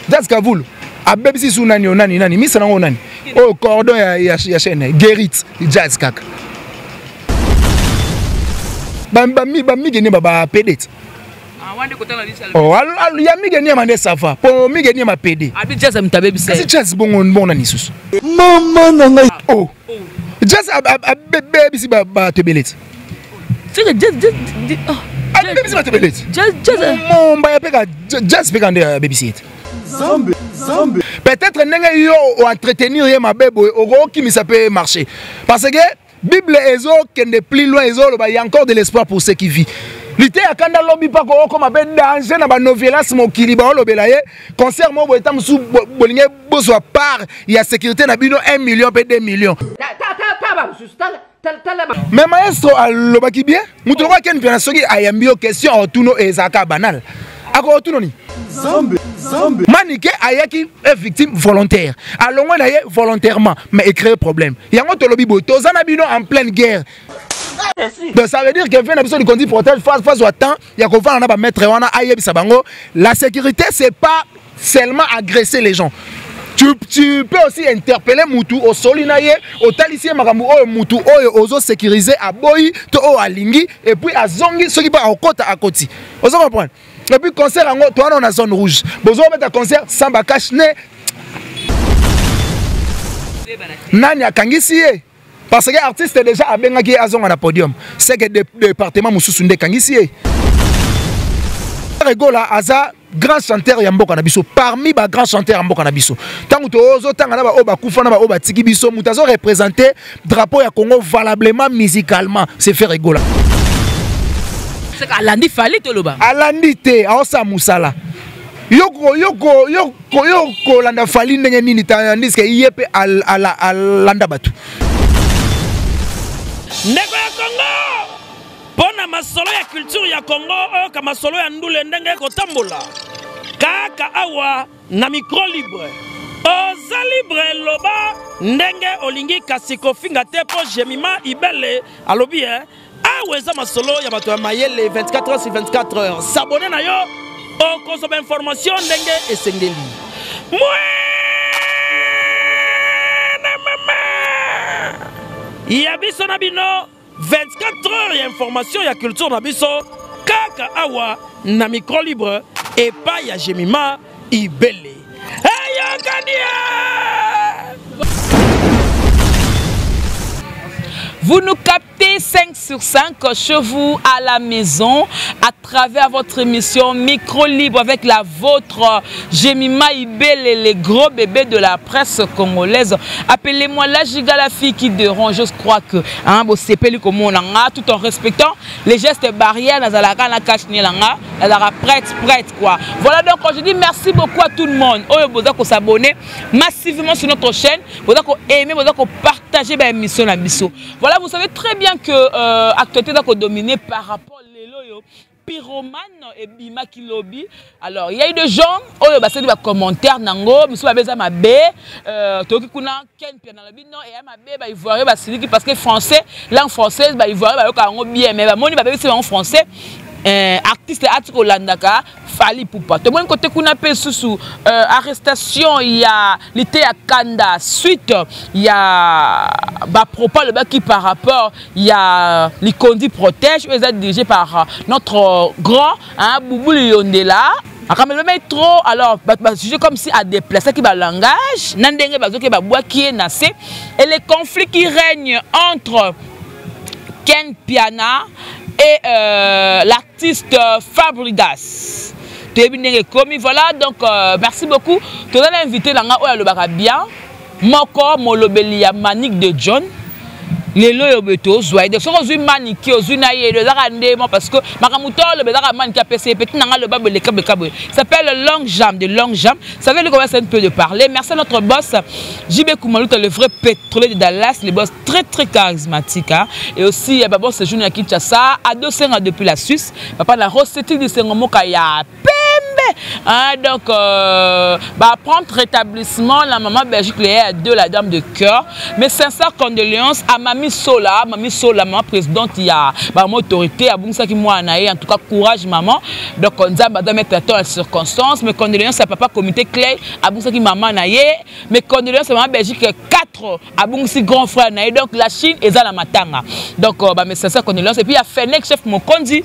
Jazz Kavulu abebisi su nani o nani nani misa nango nani oyo cordon ya, ya, ya chaîne guérit jazz kaka bamige niema bapede ti ah, oh, ya mige niema nde sava po mige niema pede kasi jazz bongo bongo nani lisusu mama na ngai oh. oh. Jazz abebisi bato ebele ti oh. abebisi bato ebele ti momba ya peka jazz peka nde abebisi ye te peut-être ndenge yo oentretenir ye mabe boye okokimisa mpe marché parce que bible ezokende plus loin ezoloba ya encore de l'espoir pour ceux qui vit liteya kanda lobi mpako okoma mpe danger na banoviolence mokili baolobela ye concert moko boye ta mosusu bolingi bozwa part ya sécurité na bino 1 million mpe 2 million mais maestro alobaki bien moto lokola ken mpiana soki ayambi yo question otuno ezalaka banal akotuno nini manike ayaki e victime volontaire alongwe na ye volontairement mais ecree problème yango tolobi boye toza na bino en pleine guerre donc ça veut dire que ve na biso likondi protège face wa temps ya kovanda na bamaître wana ayebisa bango la sécurité c'est pas seulement agresser les gens tu, tu peux aussi interpeller mutu osoli na ye otalisi ye makambo oyo mutu oyo ozo sécuriser aboyi to oyo alingi et puis azongi soki mpe akokota akoti ozo comprendre et puis concert yango towana na zone rouge bozobeta concert sans bacache ne nani akangisi ye parce que artiste déjà abengaki ye azonga na podium c'est que département mosusu nde ekangisi ye Regola aza grand chanteur ya mboka na biso parmi ba grand chanteur ya mboka na biso ntango tozotanga na baoyo bakufa na baoyo batiki biso moto azo représente drapeau ya Congo valablement musicalement c'est Ferre Gola alandi Fally toloba alandi te aosala mosala yoko yoko yoko yo kolanda Fally ndenge nini tandis que ye mpe alanda bato ndeko ya Congo mpo na masolo ya culture ya Congo oyoka masolo ya ndule ndenge ekotambola kaka awa na micro libre oza libre loba ndenge olingi kasi kofinga te mpo Jemima Ibele alobi eh, awa eza masolo ya bato ya mayele 24 heures sur 24 heures s'abonner na yo okozwa ba information ndenge esengeli mwene mama ya biso na bino 24 heures ya information ya culture na biso kaka awa na micro libre epai ya Jemima Ibele eyokani Vous nous captez 5 sur 5 chez vous à la maison à travers votre émission Micro Libre avec la vôtre Jemima Ibele, les gros bébés de la presse congolaise. Appelez-moi la giga, la fille qui dérange. Je crois que hein, bon, c'est comme on a, tout en respectant les gestes barrières, nazalaka na cache nanga, nazalaka prête, prête quoi. Voilà donc je dis merci beaucoup à tout le monde. Oyo boza ko s'abonner massivement sur notre chaîne, boza ko aimer, boza ko partager ba émission na biso. Voilà, vous savez très bien que euh, actualité doit dominer par rapport lelo yo pyromane ebimaki lobi alors il y a eu des gens oyo basali ba commentaire nango misu babe eza mabe euh, toyoki kuna ken mpe nalobi non eya mabe ba ivoirien basiliki parce que français langue française ba ivoirien bayoka yango bien mais bamoni babebisi bango français euh, artiste ati kolandaka Fally Ipupa tomoni kote kuna mpe susu euh, arrestation ya liteya kanda suite ya bapropos alobaki par rapport ya likondi protège oyo eza dirigé par notre grand hein, Boubou Liyondela makambo elobami trop alors bato bajuge comme si adéplaçaki balangage na ndenge bazoki babwaki ye na se et les conflits qui règnent entre Ken Piana et euh, l'artiste Fabrigas toyebi ndenge ekomi voilà donc euh, merci beaucoup toza na invité na nga oyo alobaka bien moko molobeli ya Manick de John lelo oyo boye tozwa ye soki ozwi maniki ozwi na ye ezaka nde mo parce que makambo to oloba ezaka maniki apesa ye peti na nga loba boye leka boye boye s'appelle longue jambe de longue jambe ça veut dire qu'on va un peu de parler merci à notre boss JB Koumaluta le vrai pétrolier de Dallas le boss très très charismatique hein? et aussi ya babo séjour na Kinshasa Ado Senga depuis la Suisse papa na Rosetti du Sengo Moka ya pembe Hein, donc bah, prompt rétablissement la maman Belgique Léa de la dame de cœur. Mes sincères condoléances à Mami Sola, Mami Sola, maman présidente, il y a bah, mon autorité, à Bungsaki Moanae, en tout cas courage maman. Donc on a mettre à la circonstance. Mes condoléances à papa comité Clay, à Bungsaki maman naye. Mes condoléances à maman Belgique 4, à Bungsi grand frère naye. Donc la Chine est à la matanga. Donc bah, mes sincères condoléances. Et puis il y a Fennec, chef Mokondi,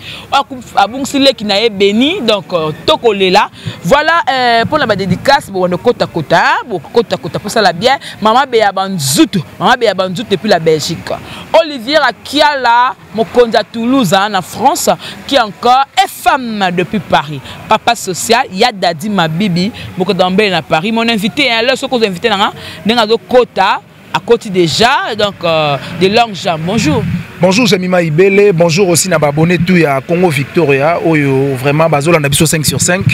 à Bungsi le qui naye béni. Donc Tokolela. Voilà pour la dédicace, bon, on kota kota, bon, kota kota pour ça la bien. Maman Béa Banzoutou, Maman Béa Banzoutou depuis la Belgique. Olivier Akiala, Mokonzi à Toulouse, hein, en France, qui encore est femme depuis Paris. Papa social, Yadadi Mabibi, Mokonzi à Paris. Mon invité, hein, là, ce qu'on invité, là, hein, kota, à côté déjà, donc de longues jambes. Bonjour. Bonjour Jemima Ibele, bonjour aussi na abonné tout ya Congo Victoria, oyo vraiment bazola na biso 5 sur 5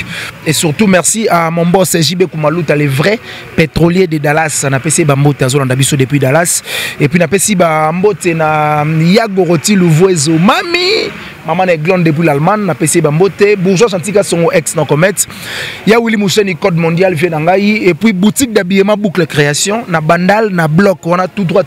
et surtout merci à mon boss JB Kumaluta, le vrai pétrolier de Dallas, na pesi ba mbote azola na biso depuis Dallas et puis na pesi ba mbote na Yagoroti Louvoiseau mami maman est glande depuis l'Allemagne, na pesi ba mbote bourgeois chantika son ex non comète ya Willy Moucheni code mondial vient ngai et puis boutique d'habillement boucle création na Bandal na bloc on a tout droit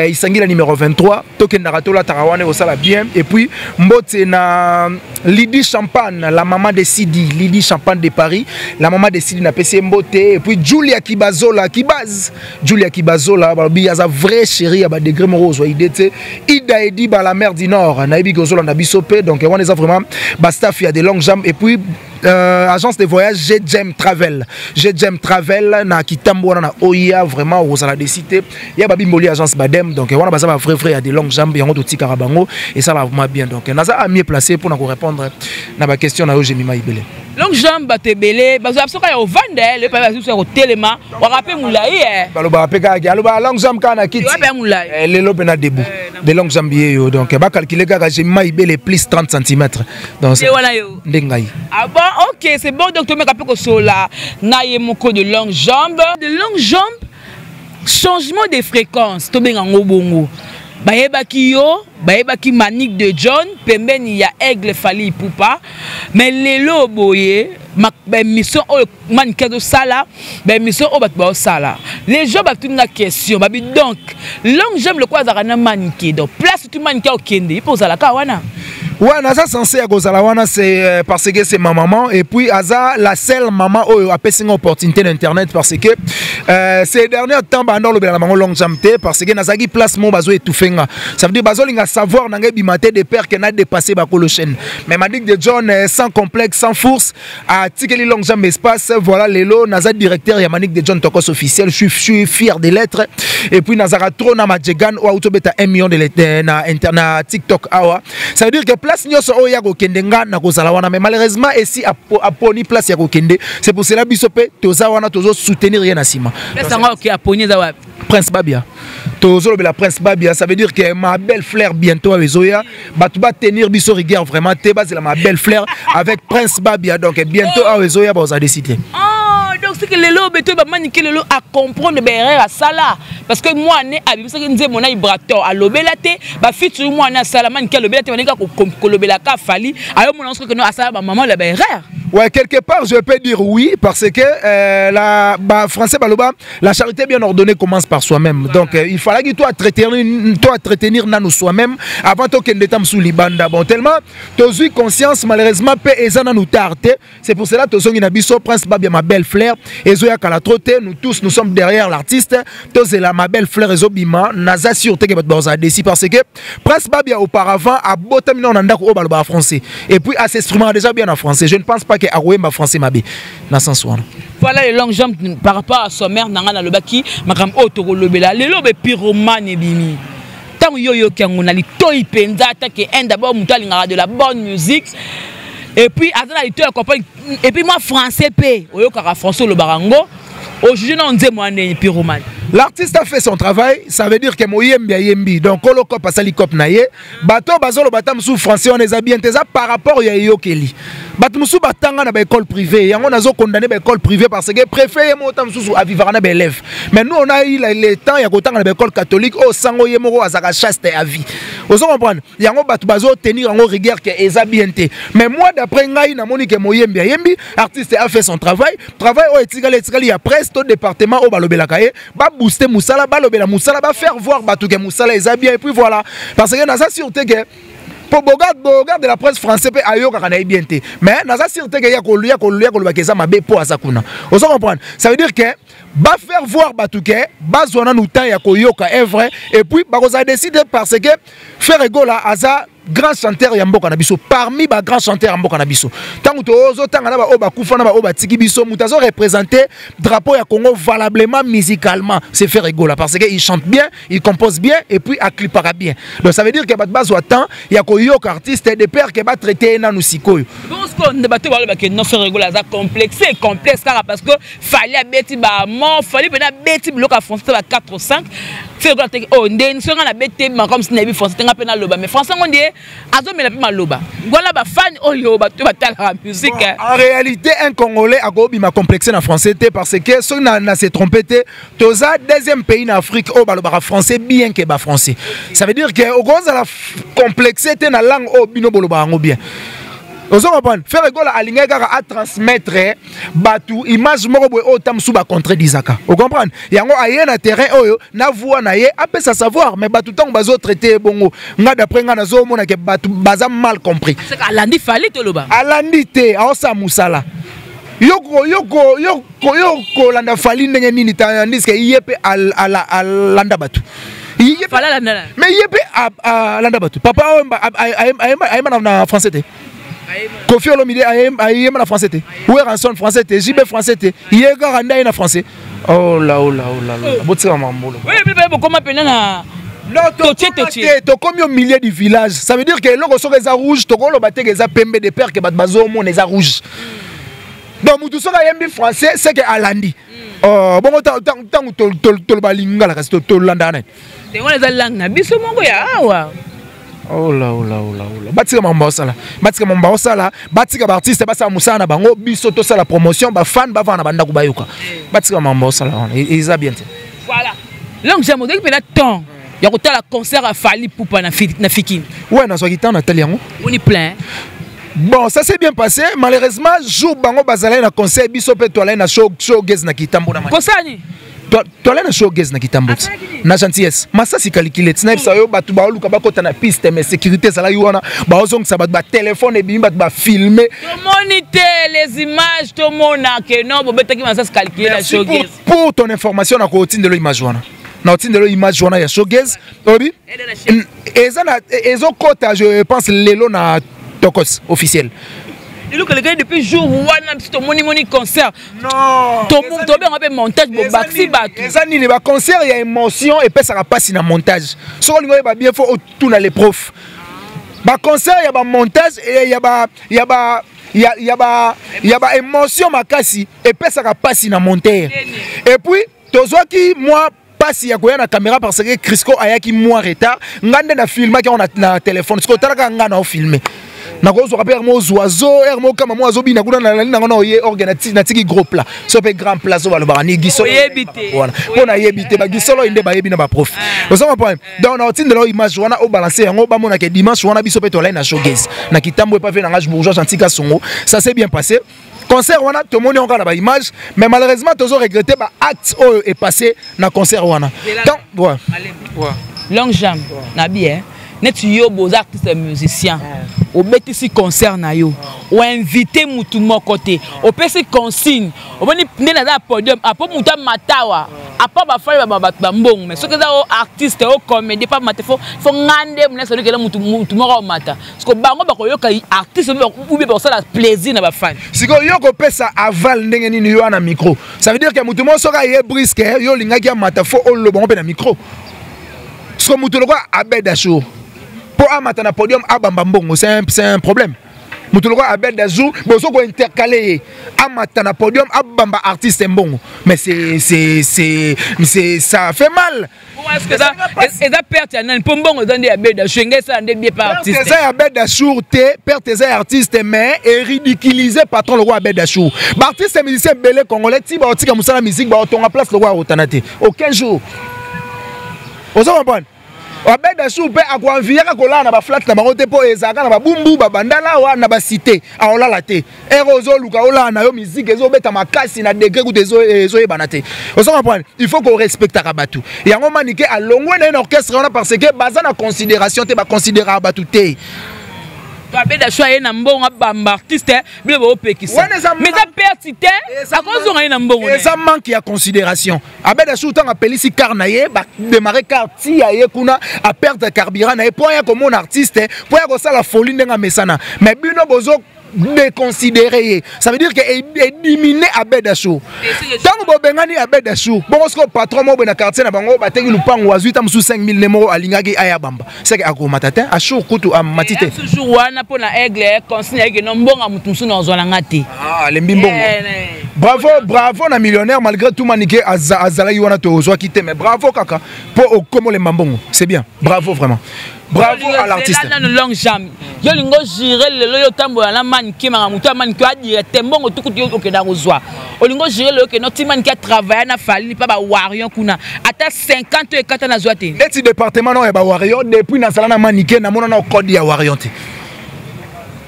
isangi la numéro 23 tokendaka tola tarawane osala bien et puis mbote na Lydie Champagne, la maman de Sidi, Lydie Champagne de Paris, la maman de Sidi na PC mbote et puis Julia Kibazola Kibaz, Julia Kibazola balobi aza vrai chérie ya ba degré moko ozwa idée te Ida Edi ba la mer du Nord na yebi kozola na biso pe donc wana eza vraiment ba staff ya de longues jambes et puis agence de voyage GGM Travel, GGM Travel na kitambo wana na Oya vraiment ozala décidé ya babi mboli agence Badem donc wana baza ba vrai vrai ya de longues jambes yango totikaka bango et ça va vraiment bien donc naza à mieux placé pour na répondre na ba question na yo Jemima Ibele. Longue jambe bato ebele bazwa soka ya ovanda le papa bazo ya kotelema wakape mulayi eh baloba pe kaka aloba longue jambe kana kiti wape mulayi lelo pe na debout de longue jambe yeyo donc ba calculer kaka Jemima Ibele plus 30 cm donc c'est wana yo ndengai. Ah bon, ok, c'est bon donc tu mets kapé kosola na ye moko de longue jambe, de longue jambe, changement de fréquence to benga ngo bongo. Bayebaki yo, bayebaki Manick de John, pembeni ya Aigle Fally Ipupa, mais lelo boye ma ba mission oyo Manick azo sala, ba mission oyo bato ba sala. Les gens ba tuna question, ba bi donc longue jambe le quoi azaka na Manick donc place tu Manick okende, il pose la ka wana. Ouais, naza censé à kozala wana c'est parce que c'est ma maman et puis aza la seule maman oyo a pesi opportunité d'internet parce que ces derniers temps ba ndolo bela mango longue jambe parce que nazaki place mo bazo étouffer nga. Ça veut dire bazo linga savoir nanga bimate de père que na dépassé ba kolo chaîne. Mais Manick de John sans complexe, sans force a tikeli longue jambe espace voilà lelo naza directeur ya Manick de John Tokos officiel, je suis fier de l'être et puis nazara trop na Majegan ou auto beta 1 million de lettres na internet TikTok awa. Ça veut dire que place nyonso oyo ya kokende nga na kozala wana mais malheureusement ici aponi place ya kokende c'est pour cela biso pe toza wana tozo soutenir ye na nsima. Place yango oke aponi eza wapi? Prince Babia. Tozo lobela Prince Babia, ça veut dire que ma belle fleur bientôt ezoya bato ba tenir biso rigueur vraiment te bazela ma belle fleur avec Prince Babia donc bientôt awa ezoya baza décider. Oh donc c'est que lelo beto ba manike lelo à comprendre ba erreur à sala parce que moi né abimisa ke nzembo na vibrateur a lobela te ba feature moi na sala manike lobela te manike ko lobela ka fali ayo mona que non asala ba maman la ba erreur. Ouais, quelque part je peux dire oui parce que la ba français baloba la charité bien ordonnée commence par soi-même. Voilà. Donc il fallait que toi entretenir nanu soi-même avant to kende tam sous libanda. Bon tellement tozui conscience malheureusement pe eza nanu tard. C'est pour cela tozongi na biso Prince Babia ma belle fleur ezoya kala trop te, nous tous nous sommes derrière l'artiste. Tozela ma belle fleur ezobima naza sûr te que bato baza déçu parce que Prince Babia auparavant a botami na ndako o baloba français et puis à s'exprimer déjà bien en français. Je ne pense pas que aroyemba français mabe na sens wana. Voilà les longues jambes par rapport à sommaire nanga na lobaki makam oyo toko lobela lelo be pyromane bimi. Tango yo yo kango na litoi penza attaque un d'abord mutu alingaka de la bonne musique et puis aza na litoi ya comprendre et puis moi français pe oyokaka français olobaka ngo au juge na nzembo wana ndenge pyromane. L'artiste a fait son travail, ça veut dire que moyembi a yembi. Donc kolo kop asali kop na ye. Bato bazolo batam sous français on les a bien teza par rapport ya yokeli. Bato musu batanga na ba école privée, yango nazo condamner ba école privée parce que préfet ye mota mususu a vivre na ba élève. Mais nous on a eu le temps ya kotanga na ba école catholique au sango ye moko azaka chaste à vie. Ozo comprendre? Yango bato bazo tenir yango rigueur ke eza bien te. Mais moi, d'après ngai, namoni ke moyembi ayembi, artiste a fait son travail. Travail oyo etikali, etikali ya presse to département oyo balobelaka ye, babooste mosala, balobela mosala, bafaire voir bato ke mosala eza bien, et puis voilà. Parce que naza sûr te ke po Bogard de la presse français mpe ayokaka na ye bien te, mais naza sûr te ke ya kolobaka eza mabe mpo aza kuna. Ozo comprendre? Ça veut dire que bafaire voir bato ke bazwa nanu temps ya koyoka œuvre et puis bakozala décide, parce que Ferre Gola aza grand chanteur ya mboka na biso, parmi ba grand chanteur ya mboka na biso. Ntango tozotanga na baoyo bakufa, na baoyo batiki biso, moto azo représenter drapeau ya Congo valablement musicalement, c'est Ferre Gola, parce que il chante bien, il compose bien et puis aclipaka bien. Donc ça veut dire que bato bazwa temps ya koyoka artiste, de peur ke batraite ye nanu sikoyo. Bongo bato balobake non, Ferre Gola aza complexe, complexe kaka parce que Fally abeti bamort, Fally mpena abeti biloko ya français ba 4 ou 5. Ferre Gola teke oh ndeni soki nga nabeti makambo si nayebi français te, nga mpe naloba, mais français ngo nde azomela mpe maloba wana. Bafani oyo bato batalaka musique. Bon, en réalité, un Congolais akobima complexe na français te, parce que soki na se trompe te, toza deuxième pays na Afrique oyo balobaka français bien ke bafrançais. Ça veut dire ke okozala complexe te na langue oyo bino bolobaka yango bien. Ozo comprendre? Ferre Gola alingaki kaka atransmettre bato image moko boye oyo ta mosusu bacontredisaka. Ocomprendre? Yango aye na terrain oyo na voix na ye apesa savoir, mais bato ntango bazotraite ye bongo, nga, d'après nga, nazomona ke bato baza mal compris. Alandi Fally, toloba. Alandi te, aosala mosala. Yoko yoko yoko yo kolanda Fally ndenge nini, tandis ke ye mpe alanda bato? Mais ye mpe alanda bato. Papa oyo ayemba na français te, Koffi Olomide ayemba na français te, Werrason français te, JB français te, ye kaka nde aye na français. Oh la, oh la, oh la, la, botika mambolo. Bokoma mpena na Te, tokomi au milieu du village. Ça veut dire que eloko soki eza rouge, tokoloba te ke eza pembe, de peur ke bato bazomona eza rouge. Donc mutu soki ayembi français, c'est que alandi. Bongo ntango toloba lingala, kasi tolandaka nani? Wana eza langue na biso moko ya awa. Ola, ola, ola, ola, batika makambo baosala, batika makambo baosala, batika baartiste basala mosala na bango, biso tosala promotion, bafan bavanda na bandako bayoka. Batika makambo baosala wana, eza bien te. Voilà. Donc jambe ozalaki mpena temps ya kotala concert ya Fally Ipupa na Fikini? Ouais, nazwaki temps, natali yango. Oni plein? Bon, ça s'est bien passé. Malheureusement, jour bango bazalaki na concert, biso mpe toalaki na show, showcase na Kitambo na Kosani. Toalaki na showcase na Kitambo na gentillesse masasi kalikile. Tina yebisa yo, bato baoluka bakota na piste, mais sécurité ezalaki wana, baozongisa bato, batelefone ebimi, bato bafilme. Tomoni te les images, tomona ke non, bobetaki masasi calculé na showcase. Pour ton information, nakotindelo image wana, naotindelo image wana ya showcase. Oyebi, eza na ezokota, je pense, lelo na Tokos officiel. Eloko elekaki depuis jour wana, biso tomoni moni concert, tobenga mpe montage, bobakisi bato. Eza nini? Baconcert ya émotion epesaka mpasi na montage. Soki olingi oyeba bien, faut otuna les profs. Baconcert ya bamontage, ya ba émotion makasi epesaka mpasi na monteur. Et puis tozwaki mwa mpasi ya koya na caméra parce que Crisco ayaki mwa retard. Nga nde na filmaki yango na telefone. Sikoyo otalaka nga na ofilme, nakozwaka mpe mo ozo ere mo kama mo azobina kuna, nalali nango na oye orgue, natiki gros plat so mpe grand plat so balobaka ni gisolo wana mpo nayebi te bagisolo nde bayebi na baprof. Oza comprendre? Donc na otindela oyo image wana, obalance yango, bamonaka dimanche wana biso mpe tolai na showcase na Kitambo epa ve nanga bourgeois Gentil Songo. Ça s'est bien passé, concert wana, tomoni yango kaka na baimage, mais malheureusement tozo regretter baacte oyo epassé na concert wana. Donc ouais. Longue jambe na bien neti yo boza artiste musicien, obetisi concert na yo, oinvite mutu moko te, opesi consigne, omoni nde naza na podium apo mutu amatawa apa bafali bato bambongo. Mais soki eza o artiste, o comédie pa mata, faut nga nde monasi olekela mutu moko omata, parce que bango bakoyoka artiste ou bien bakosala plaisir na bafani. Sikoyo yo kopesa aval ndenge nini yo wana micro? Ça veut dire que mutu moko soki aye brusque, yo olingaki amata, faut oloba ngo mpe na micro. Siko mutu lokola Abed Achour, mpo amata na podium abamba mbongo, c'est un problème. Moto lokola Abed Azour, bozo kointercale ye amata na podium abamba artiste mbongo, mais c'est ça fait mal. Eza perte ya nani? Mpo mbongo eza nde ya Abed Achour, ngai esala nde bien pa artiste. Eza ya Abed Achour te, perte eza ya artiste, mais eridiculiser patron lokola Abed Achour. Baartiste musicien ebele congolais ti baotika mosala musique, baotonga place lokola Rotana te aucun jour. Ozo comprendre? Abed Achour mpe akoenviaka kolala na baflat na bango te, mpo ezalaka na babumbu, babandala awa na basite, aolala te. Ere ozoluka olala na yo, musique ezobeta makasi na degré kutu ezoyebana te. Ozo comprendre? Il faut korespectaka bato. Yango Manike alongwe na ye na orchestre wana parce que baza na considération te, baconsidéraka bato te. Abed Achour aye na mbongo, abamba artiste, bino boopekisa, mais eza perte te, akozonga ye na mbongo. Eza manque ya considération. Abed Achour, ntango apelisi car na ye, badémarre car ti ya ye kuna, aperdre carburant na ye mpo aya komona artiste, mpo aya kosala folie ndenge amesana, mais bino bozo déconsidérer ye. Ça veut dire que ediminue Abed Achour. Ntango bobengani Abed Achour bongo, sikoyo patron moko boye na quartier na bango bateki lupango, azwi ta mosusu 5000 ne moko, alingaki aya bamba, seke akomata te. Achour kutu amati te. Toujours wana mpo na Aigle, consigne ayeke no mbongo, motu mosusu na ozwa nanga te. Alembi mbongo. Bravo, bravo na millionnaire. Malgré tout, Manike azalaki wana, tozwaki te, mais bravo kaka mpo okomolemba mbongo, c'est bien. Bravo, vraiment bravo à l'artiste. Nanu longue jambe, yo lingo jure lelo, yo otambola na Manike, maka motu ya Manike adire te, mbongo tukutu yo okenda kozwa. Olingo jure lelo okenda oti Manike atravaille na Fally mpa bawarrior kuna, ata 50 oyo ekata nazwa te. Neti département nao ya bawarrior, depuis nazala na Manike, namona na code ya warrior te,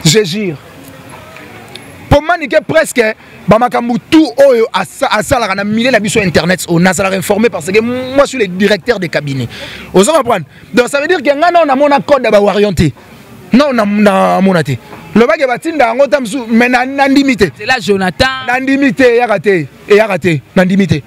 je jure. Mpo Manike, presque bamakambo tout oyo asalaka na milieu na biso internet oyo, nazalaka informé parce que moi, suis le directeur de cabinet. Ozo comprendre? Donc ça veut dire que ngai nao namona code ya bawarrior te, non, namona te. Lobaki batinda yango ta mosusu, mais nandimi te. La Jonathan. Nandimi te, eyaka te, eyaka te, nandimi te.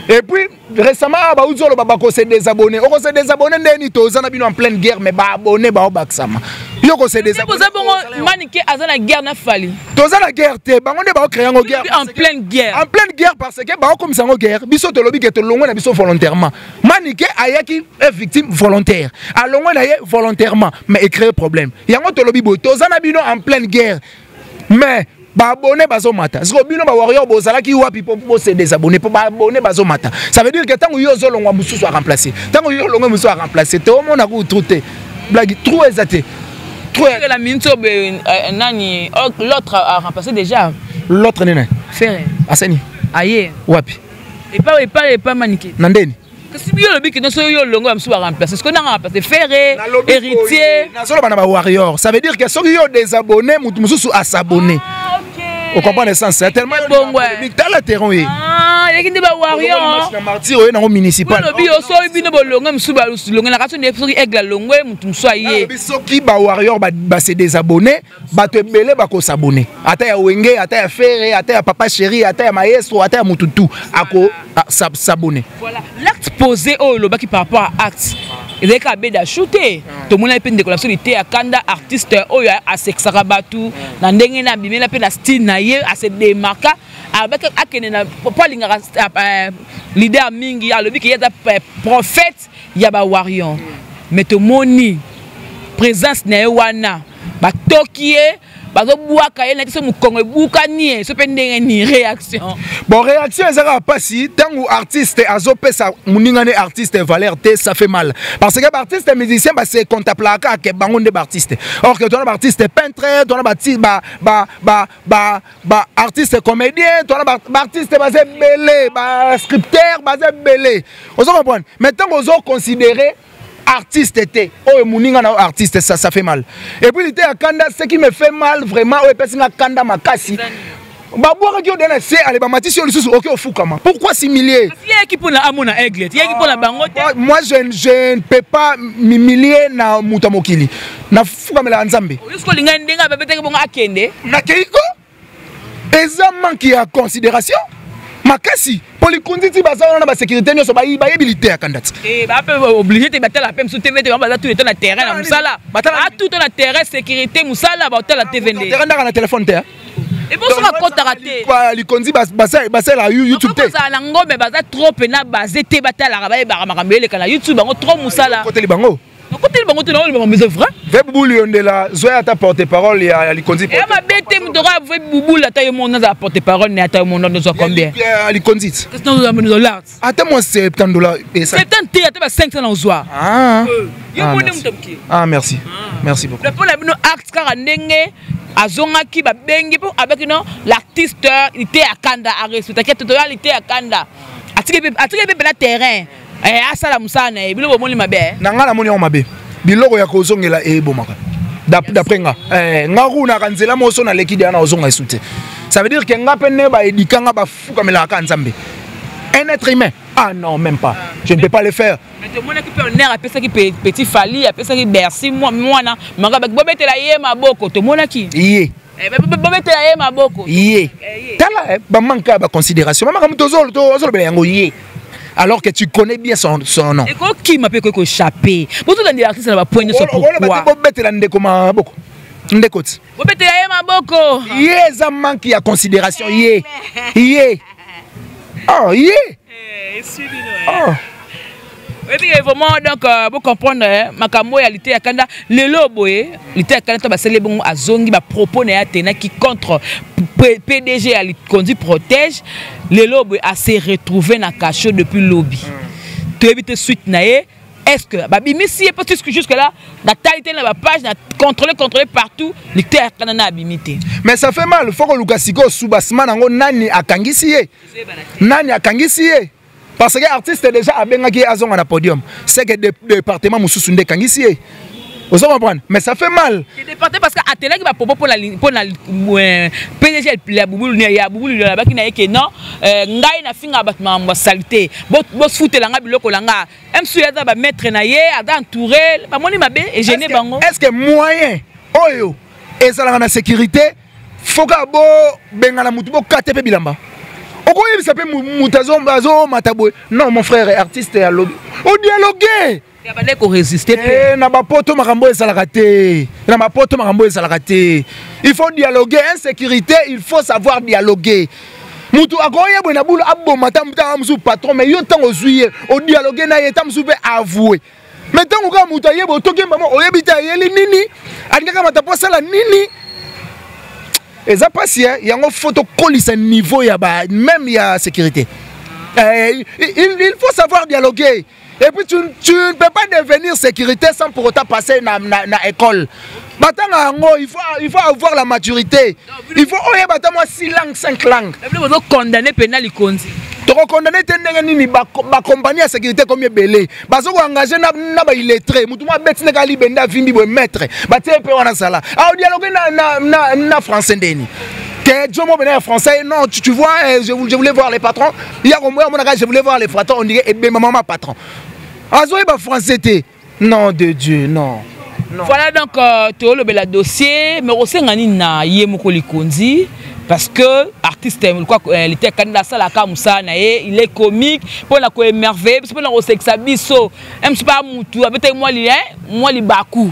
Et puis récemment bauti oloba bakose désabonné. Okose désabonné ndeni? Toza na bino en pleine guerre, mais baabonné baobakisama. Yo kose désabonné bongo, Manike aza na guerre na Fally? Toza na guerre te, bango nde baocréer yango guerre. En pleine guerre. En pleine guerre parce que baokomisa yango guerre. Biso tolobi ke tolongwe na biso volontairement. Manike ayaki victime volontaire, alongwe na ye volontairement, mais ecréer problème. Yango tolobi boye: toza na bino en pleine guerre, mais baabonné bazomata. Siko bino bawarrior bozalaki wapi mpo bose désabonné? Mpo baabonné bazomata, ça veut dire que ntango yo ozolongwa, mosusu aremplace. Ntango yo olongwe, mosusu aremplace. Toomona ku trou te, blague, trou eza te. La minute nani, l'autre a remplacé déjà. L'autre nene? Ferre. Aseni. Aye. Wapi? Epa, epa, epa Manike. Na ndeni? Kasi biyo olobi ke nyonso yo olongo, ya mosusu baremplace. Sikoyo nanga remplace Ferre, Héritier. Nazoloba na bawarrior, ça veut dire que soki yo désabonné, motu mosusu asabonné. Ocomprendre sens tellement. Bongo. Tala terrain ye. Eleki nde bawarrior. Na martyr oye nango municipal. Olobi yo soki bino bolongo, mosusu balongo na kasi soki Aigle alongwe, motu mosusu aye. Soki bawarrior base désabonné, bato ebele bakosabone, ata ya Wenge, ata ya Ferre, ata ya Papa Chéri, ata ya maestro, ata ya mutu tu ako s'abonné. Voilà l'acte posé oyo olobaki par rapport à acte ezalaki kaka Abed Achour te. Tomonaki mpe ndeko na biso Lite ya Kanda, artiste oyo asekisaka bato na ndenge na abimela mpe na style na ye, ase démarqua, alobaki akende na po alingaka leader mingi. Alobi ke ye aza prophète ya bawarrior, mais tomoni présence na ye wana, batoki ye, bazobwaka ye na ti so mokongo ebukani ye so mpe ndenge ni réaction. Bon, réaction eza kaka mpasi. Ntango artiste azopesa moninga ne artiste valeur te, ça fait mal, parce que baartiste musicien base contemplaka kaka ke bango nde baartiste, or que tona baartiste peintre, tona baartiste comédien, tona baartiste baza ebele, bascripteur baza ebele. Ozo comprendre? Mais ntango ozoconsidérer artiste te oyo moninga na artiste, ça fait mal. Et puis Lite ya Kanda, ce qui me fait mal vraiment, oyo epesi nga kanda makasi, babwakaki yo de na se, ale bamatisi yo lisusu, oke ofukama. Pourquoi s'humilier? Yeki mpona amona Aigle, yeki mpona bango te. Moi, je ne peux pas m'humilier na moto ya mokili, nafukamelaka Nzambe. Oyosoki olingai ndenge babetaki bongo, akende. Nakei ko eza manque ya considération makasi. Mpo likundi ti baza wana na basécurité nyonso, bayebi Lite ya Kanda ti. Bape obligé te batala mpe mosusu TV te. Bango baza tout le temps na terrain na mosala, tout na terrain, sécurité, mosala, baotala TV nde. Terrain ndaka na telefone te. Ebosoka akɔtaka te. Likonzi basalaka YouTube te. Kozala na ngombe, baza trop pena base te, batalaka, bayebaka makambo eleka na YouTube. Bango trop mosala. Koteli bango. Nakoteli bango te, naoloba makambo eza vrai. Ve Bubulu Yondela, zoya ata porte parole ya likonzi. Ya mabe te, moto oka ve Bubulu, ata yo mono azala porte parole ne, ata yo mono nozwa combien? Ya likonzi. Dollar. Ata mwa 70 $. 70 te, ata ba 500 na ozwa. Yo moni moto moke. Ah, merci, merci beaucoup. Mpo na bino acte kaka ndenge azongaki, babengi mpo abaki no l'artiste Lite ya Kanda arespectaki toto ya Lite ya Kanda, atiki mpe mpena terrain. Asala mosala na ye. Biloko bomoni mabe? Na ngai namoni yango mabe. Biloko ya kozongela ebomaka. D'après nga, nga runaka nzela moso naleki deya na ozonga esu te. Ça veut dire que nga mpe nde baedika nga, bafukamelaka kaka Nzambe. Un être humain, ah non, même pas, je ne peux pas le faire. Mais tomonaki mpe honneur apesaki petit Fali, apesaki Bercy mwana manga, bobetela ye maboko, tomonaki. Ye. Bobetela ye maboko. Ye, tala bamanque ya baconsidération, bamaka moto ozolobela yango ye alors que tu connais bien son nom. Ekokima mpe ekoki koéchappe. Bozolandela artiste na bapoint nyonso, pourquoi? Bobetela ndeko maboko, ndeko ti. Bobetela ye maboko. Ye eza manque ya considération. Ye, oh, ye. Oh. Oyebi ke vraiment, donc bocomprendre makambo oyo ya Liteya Kanda lelo boye. Liteya Kanda to basali bongo, azongi bapropos na ye atenaki contre PDG ya Likonzi Protège. Lelo boye ase retrouve na cachot depuis lobi. Toyebi te suite na ye. Est ce que babimisi ye? Parce que jusque là natali te na bapage, na contrôler, contrôler partout, Liteya Kanda na abimi te. Mais ça fait mal. Faut koluka sikoyo soubassement nango. Nani akangisi ye? Nani akangisi ye? Parce que artiste déjà abengaki ye azonga na podium, c'est que département mosusu nde ekangisi ye, ozo comprendre? Mais ça fait mal. Département, parce que atelaki bapropos mpona PDG ya Bubulu, ya Bubulu alobaki na ye ke non, ngai nafinga bato makambo ya saleté, bofutela nga biloko na nga. Msu aza bamaître na ye, aza entouré, bamoni mabe, egêner bango. Est ce que moyen oyo ezalaka na sécurité, foka bobengana motu, bokate mpe bilamba, okoyebisa mpe moto azomata boye? Non, mon frère, artiste alobi, odialogue. Abandaki korésister mpe. Na bapoto makambo ezalaka te, na bapoto makambo ezalaka te. Il faut dialoguer. Insécurité, il faut savoir dialoguer. Mutu akoya boye na bulu, aboma ta mutu mosusu patron, mais yo ntango ozwi ye, odialogue na ye, ta mosusu mpe avoué. Mais ntango kaka moto ayeba, otoki mbamo, oyebi te ayeli nini, alingaka mata mpo asala nini. Eza mpasi. Yango faut tokolisa niveau ya ba même ya sécurité. Il faut savoir dialoguer. Et puis tu ne peux pas devenir sécurité sans pour autant passer na école. Batanga yango, il faut avoir la maturité. Il faut oyeba ata mwa 6 langues, 5 langues. Condamné pena Likonzi? Tokokondane te. Ndenge nini bakompagnie ya sécurité komi ebele, baza koengage na baillettré? Motu moko abeti ndenge alibende, avimbi boye, maître batie mpe wana, zala aodialogue na français ndeni que Joe mo ya français. Non, tu vois, je voulais voir les patrons. Ya komoya monaka, je voulais voir les patrons, on dirait ebema mama patron azoyeba français te. Non, de Dieu, non. Non. Voilà, donc tolobela dossier, mais osenga nini na ye moko Likonzi? Parce que artiste Liteya Kanda asalaka mosala na ye, il est comique mpona koémerveille biso, mpona kosekisa biso. Msu pa mutu abetaki mwa libaku.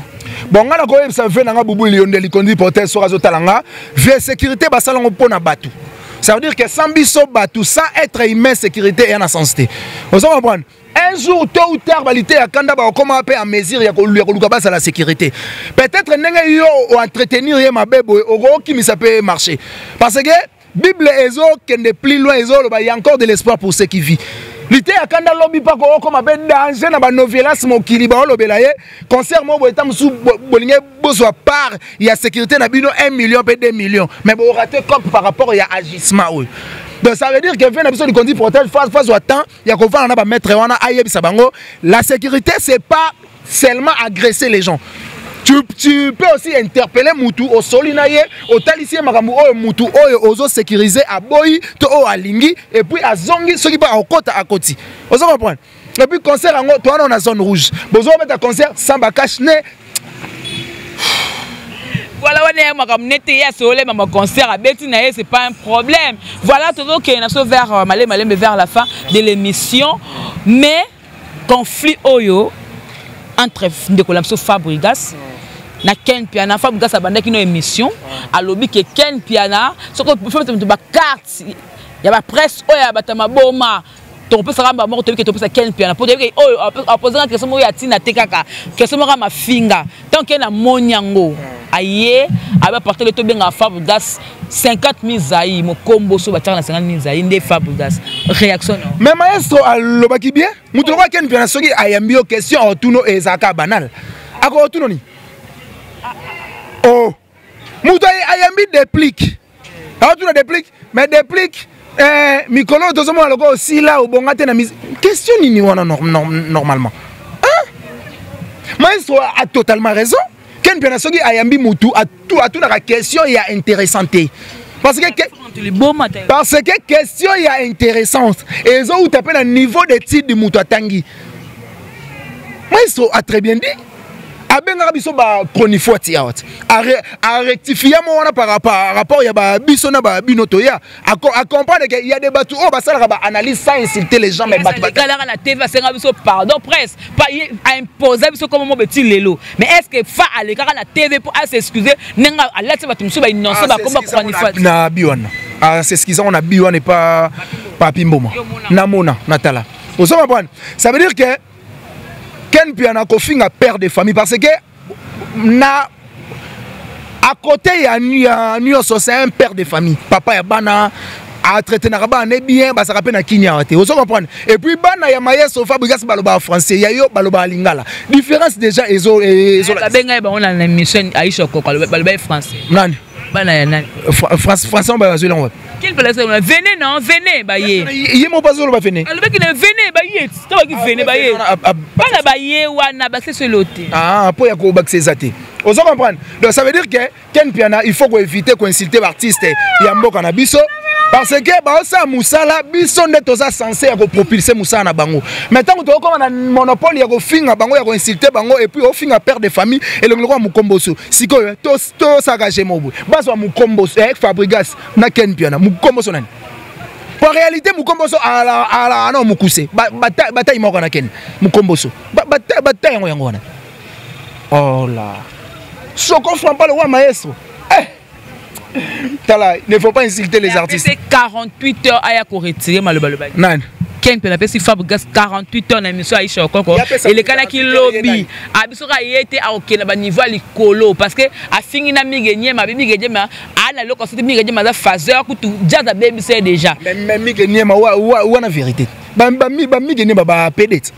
Bon, nga nakoyebisa ve nanga Bubu Lionde Likondi Potel, soki azotala nga, vie sécurité basalango mpona bato. Ça veut dire que sans biso bato, sans être humain, sécurité eya na sens te. Ozo comprendre? Un jour, tôt ou tard, Baliteya Kanda bakokoma mpe en mesure ya koluka basala sécurité. Peut-être ndenge yo oentretenir ye mabe boye, okokimisa mpe marché, parce que Bible ezokende plus loin, ezoloba y a encore de l'espoir pour ceux qui vit. Liteya Kanda lobi mpako okoma mpe danger na banovelas mokili, baolobela ye concert moko boye, ta mosusu bolingi bozwa part ya sécurité na bino 1 million mpe 2 millions, mais borater cope par rapport ya agissement oyo. Donc ça veut dire que ve na biso Likondi Protège fazwa temps ya kovanda na bamaître wana, ayebisa bango: la sécurité, c'est pas seulement agresser les gens. Tu peux aussi interpeller mutu, osoli na ye, otalisi ye makambo oyo mutu oyo ozosécuriser aboyi to oyo alingi, et puis azongi. Soki mpe akokota, akoti. Ozo comprendre? Et puis concert yango to wana na zone rouge, bozobeta concert sans bacache-nez. Voilà, wana ya makambo nete ye asololema ma concert abeti na ye, c'est pas un problème. Voilà, tozokende na so vers malembe malembe vers la fin de l'émission. Mais conflit oyo entre ndeko na biso Fabrigas na Ken Piana, Fabrigas abandaki no émission, alobi ke Ken Piana, soki moto bacarte ya bapresse oyo ya bato ya maboma, tokopesaka moko, toyebi ke topesa Ken Piana, mpo toyebi ke oyo apozanga question moko ya ntina te, kaka question moko ya mafinga. Tant ke namoni yango, aye abe apartir tobengaka Fabrigas 50 000 zai mokombo, so batiaka na 50 000 zai nde Fabrigas réaction no. Mais maestro alobaki bien. Moto lokola Ken Piana, soki ayambi yo question, otuno ezalaka banal. Akotuno ni oh, moto ayambi déplique, aotuna déplique, mais déplique. Eh, mikolo oyo tozomona lokola osila obonga te na question nini wana normalement, hein? Maestro a totalement raison. Ken Mpiana soki ayambi mutu, atunaka question ya intéressant te, parce que question ya intéressance ezouta mpe na niveau d'étude mutu atangi. Maestro a très bien dit, abengaka biso bachronifuati awa ti arectifia mo wana par rapport ya babiso na babino toya acomprendre que y a des bato oyo basalaka baanalyse sans insulter les gens, mais bato Kalaka na TV, asenga biso pardon, presse aimposa biso comme mo beti lelo. Mais est ce que fa alekaka na TV mpo as'excuse ndenge alati bato mosusu bainonce bakoma chronifuati? Na bi wana as'excuse ngo na bi wana epa Papi Mboma, namona natala. Ozo comprendre? Ça veut dire que Ken Piana kofinga père de famille, parce que na à côté ya nyonso, c'est un père de famille, papa ya bana, atraitenaka bana bien, bazalaka mpe na kini awa te. Ozo comprendre? Et puis bana ya Mayeso Fabrigas balobaka français, ya yo balobaka lingala. Différence déjà ezo Babengai bango na émission Aisha Koko, baloba français. Nani? Bana ya nani? Français bazwi lango wapi? Quelle place? Venez, non, venez, baye. Ye mo bazoloba venez. Alobaki na venez, baye, tobaki venez, baye, bana baye wana baseselo te. Ah, mpo ya kobakisa eza te. Ozo comprendre? Donc ça veut dire que Ken Piana, il faut koéviter koinsulter baartiste ya mboka na biso, parce que baosala mosala, biso nde toza censé ya kopropulser mosala na bango. Mais ntango tokokoma na monopole ya kofinga bango, ya koinsulter bango, et puis ofinga père de famille, elongi lokola mokomboso. Sikoyo tosaka gemo boye, bazwa mokomboso Fabrigas na Ken Piana, mokomboso nani? Po réalité mokomboso ala na mokuse, batai moko na Ken mokomboso, batai yango yango wana. Oh là, soko frappa le roi maestro, eh! Tala, il ne faut pas insulter les artistes. 48 heures aya koretirer maloba loba. Nani? Ken mpe napesi Fabrigas 48 heures na émission Aisha Okoko elekanaki lobi. Abiso kaka ye te akokende na baniveau ya likolo, parce que afingi na Mige Niema, abi Mige Niema aa na eloko soki Mige Niema aza phaseur, kutu jazz abebisa ye déjà. Mais Mige Niema wana, vérité, bamige Niema bapede ti.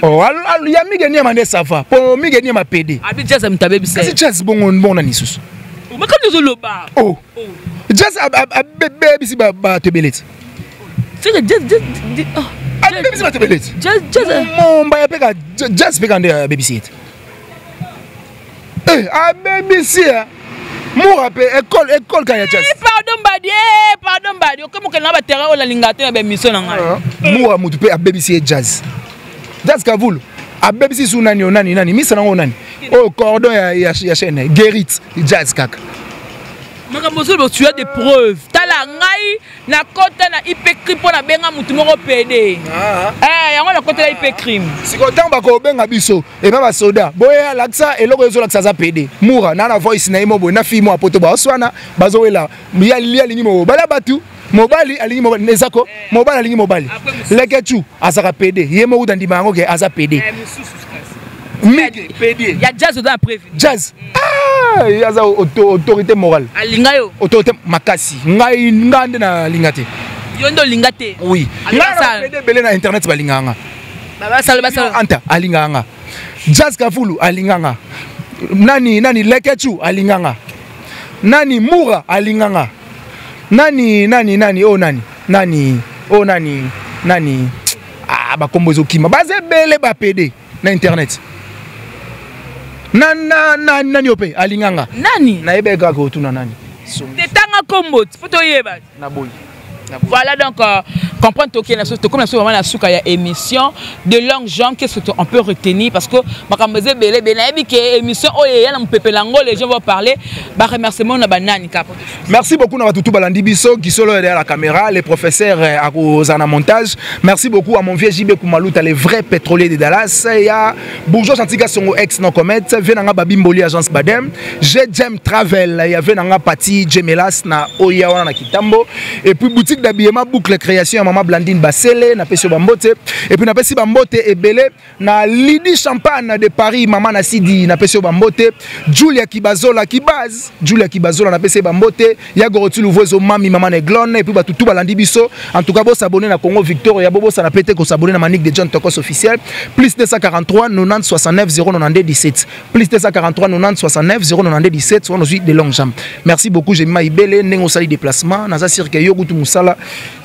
Oh, ya Mige Niema nde ça va, po Mige Niema pede. Abi jazz moto abebisa. Kasi jazz bongo bongo na lisusu. Makambo ozoloba. Oh, jazz abebisi bato ebele ti. Abebisi bato ebele ti, momba ya peka jazz peka nde abebisi ye te, abebisi mura mpe école école ka ya jazz. Pardon mbadi, pardon mbadi, okomi okende na baterrain oyo nalinga te na baémission na ngai. Mura mutu mpe abebisi ye jazz, jazz kavulu abebisi su nani o nani nani misa nango nani oyo cordon ya chaîne guérit jazz kaka. Makambo ozoloba, tu as des preuves? Tala ngai, nakota na IP crime mpo nabenga motu moko pede, yango nakotela IP crime. Sikoyo ntango bakobenga biso ema basoda boye, alakisa eloko ezolakisa aza pede. Mura na voice na ye mo boye na fille mo apoto baoswana, bazowela ye alingi mobali ya bato, mobali alingi mobali, ezako mobali alingi mobali. Leketu azaka pede, ye moko kuta ndima yango ke aza pede. Mige pede. Ya jazz oza na preuve? Jazz aza autorité morale. Alinga yo? Autorité makasi. Ngai nga nde nalinga te. Yo nde olinga te? Oui, ngai pede ebele na internet balingaka nga. Basala basala. Anta alingaka nga, Jazz Kafulu alinga nga, nani nani Lekechu alinga nga, nani Mura alinga nga, nani nani nani oyo nani nani oyo nani nani, ah, bakombo ezokima, baza ebele bapede na internet na na na nani oyo mpe alinga nga. Nani? Nayebi kaka otuna nani. Tetanga kombo po toyeba. Naboyi. Voilà, donc comprendre toke na tokomi na so vraiment na suka ya émission de longue jambe. Qu'est-ce que on peut retenir? Parce que makambo eza ebele ebele, nayebi ke émission oyo eya na mopepe nango, les gens vont parler. Baremerciement na banani kaka? Merci beaucoup na batutu balandi biso, Gisolo derrière la caméra, les professeurs akozala na montage. Merci beaucoup à mon vieux JB Kumaluta, les vrais pétroliers de Dallas, ya Bourgeois Chantika Songo ex non commet vie nanga Babimboli, agence Badem Jem Travel, ya vie nanga Pati Jemelas na oya wana na Kitambo, et puis boutique d'habillement Boucle Création. Mama Blandine Basele, napesi yo bambote. Et puis napesi bambote ebele na Lydie Champagne de Paris, Mama Nasidi, napesi yo bambote. Julia Kibazola Kibaz, Julia Kibazola napesi bambote. Ya Goroti Louvoizo Mami Mama Neglon et puis batu tout balandi biso. En tout cas bo s'abonner na Congo Victoria, bo bo na pété ko s'abonner na Manick de John Tokos officiel. Plus 243 90 69 092 17. Plus 243 90 69 092 17 on ozwi de longues jambes. Merci beaucoup Jemima Ibele ndenge osali déplacement naza sûr que yo kutu musala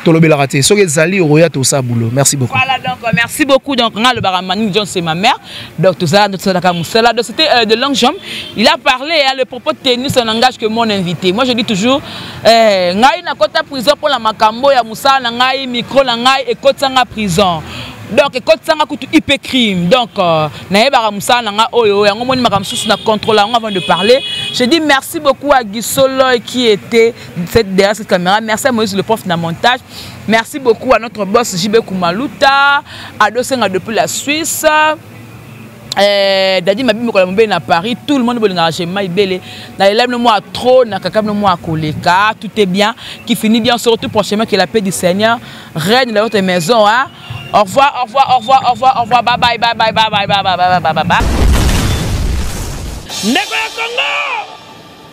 tolobelaka te. Soki ezali okoya tosala boulot. Merci beaucoup. Voilà donc merci beaucoup donc nga le Manick John c'est ma mère. Donc tout ça tout ça musala. Donc c'était de longues jambes. Il a parlé hein, le propos tenu ça n'engage que mon invité. Moi je dis toujours ngai na kota prison pour la makambo ya musala na ngai micro na ngai ekotisa nga prison. Donc ekotisa nga kutu IP crime. Donc nayebaka musala na nga oyo yango moni makambo susu na contrôle yango avant de parler. Je dis merci beaucoup à Guy Solo qui était derrière cette caméra. Merci à Moïse le prof na montage. Merci beaucoup à notre boss JB Kumaluta, à Dosenga depuis la Suisse. Dadi Mabi Mokola Mobele na Paris, tout le monde bolingaka chez Maibele. Na élève moi trop, na kaka moi koleka, tout est bien, qui finit bien, surtout prochainement que la paix du Seigneur règne dans votre maison, hein. Au revoir, au revoir, au revoir, au revoir, au revoir, bye bye, bye bye, bye bye, bye bye, bye bye, bye bye. Ndeko ya Congo,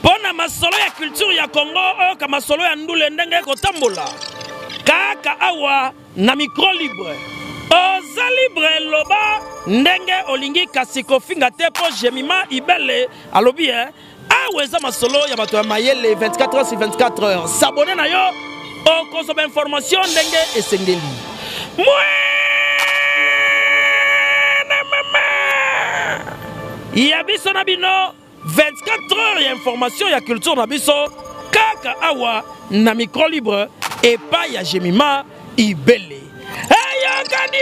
pona masolo ya culture ya Congo, oyoka masolo ya ndule ndenge ekotambola. Kaka awa na micro libre. Oza libre loba ndenge olingi kasi kofinga te po Jemima Ibele alobi hein. Awa eza masolo ya bato ya mayele 24 heures sur 24 heures. S'abonner na yo okozwa ba information ndenge esengeli. Mwana mama ya biso na bino 24 heures ya information ya culture na biso kaka awa na micro libre epai ya Jemima Ibele. Eyokani!